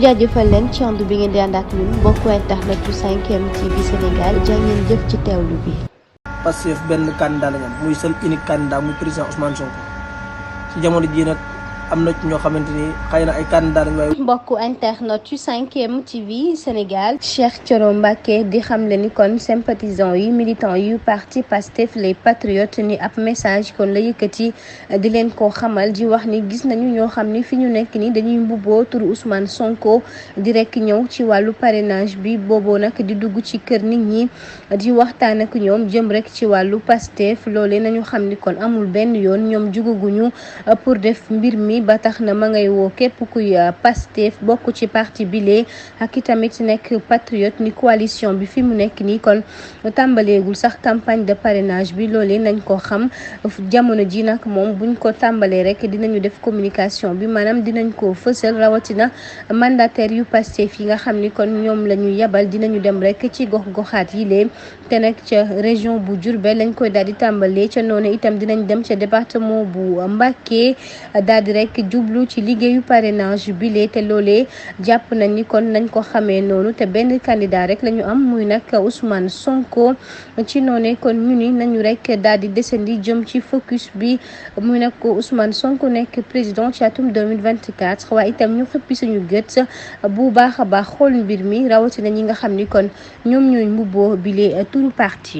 jaajëfal leen ci ànd bi ngeen di ànd ak ñun mbokku internet yu 5M TV Sénégal jaa ngeen jëf ci teewlu bi. Pastef benn candidat la ñu am muy seul unique candidat muy président Ousmane Sonko ci jamono jii nag am na ci ñoo xamante ni xëy na ay candidat lañ waaye. mbokku internet yu 5M TV Sénégal. Cheikh Thioro Mbacké di xamle ni kon sympathisants yi militants yu parti Pastef les patriotes ni ab message kon la yëkkati di leen ko xamal di wax ni gis nañu ñoo xam ni fi ñu nekk ni dañuy mbubboo turu Ousmane Sonko di rek ñëw ci wàllu parrainage bi booboo nag di dugg ci kër nit ñi di waxtaan ak ñoom jëm rek ci wàllu Pastef loolee nañu xam ni kon amul benn yoon ñoom jugaguñu pour def mbir mi ba tax na ma ngay woo képp kuy Pastef bokk ci parti bile ak itamit nekk patriote ni coalition bi fi mu nekk nii kon tàmbaleegul sax campagne de parrainage bi loolee nañ ko xam jamono ji nag moom buñ ko tàmbalee rek dinañu def communication bi maanaam dinañ ko fësal rawatina mandataire yu Pastef yi nga xam ni kon ñoom la ñu yebal dinañu dem rek ci gox-goxaat yi lee te nag ca région bu Diourbel lañ koy daal di tàmbalee ca noonu itam dinañ dem ca département bu Mbacké daal di rek jublu ci liggéeyu parrainage bi lee te loolee jàpp nañ ni kon nañ ko xamee noonu te benn candidat rek la ñu am muy nag Ousmane Sonko ci noonu kon ñu ni nañu rek daal di desandi jëm ci focus bi muy nag Ousmane Sonko nekk président ci atum 2024 waaye itam ñu xëppi suñu gët bu baax a baax xool mbir mi rawatina ñi nga xam ni kon ñoom ñooy mbubboo bi lee turu parti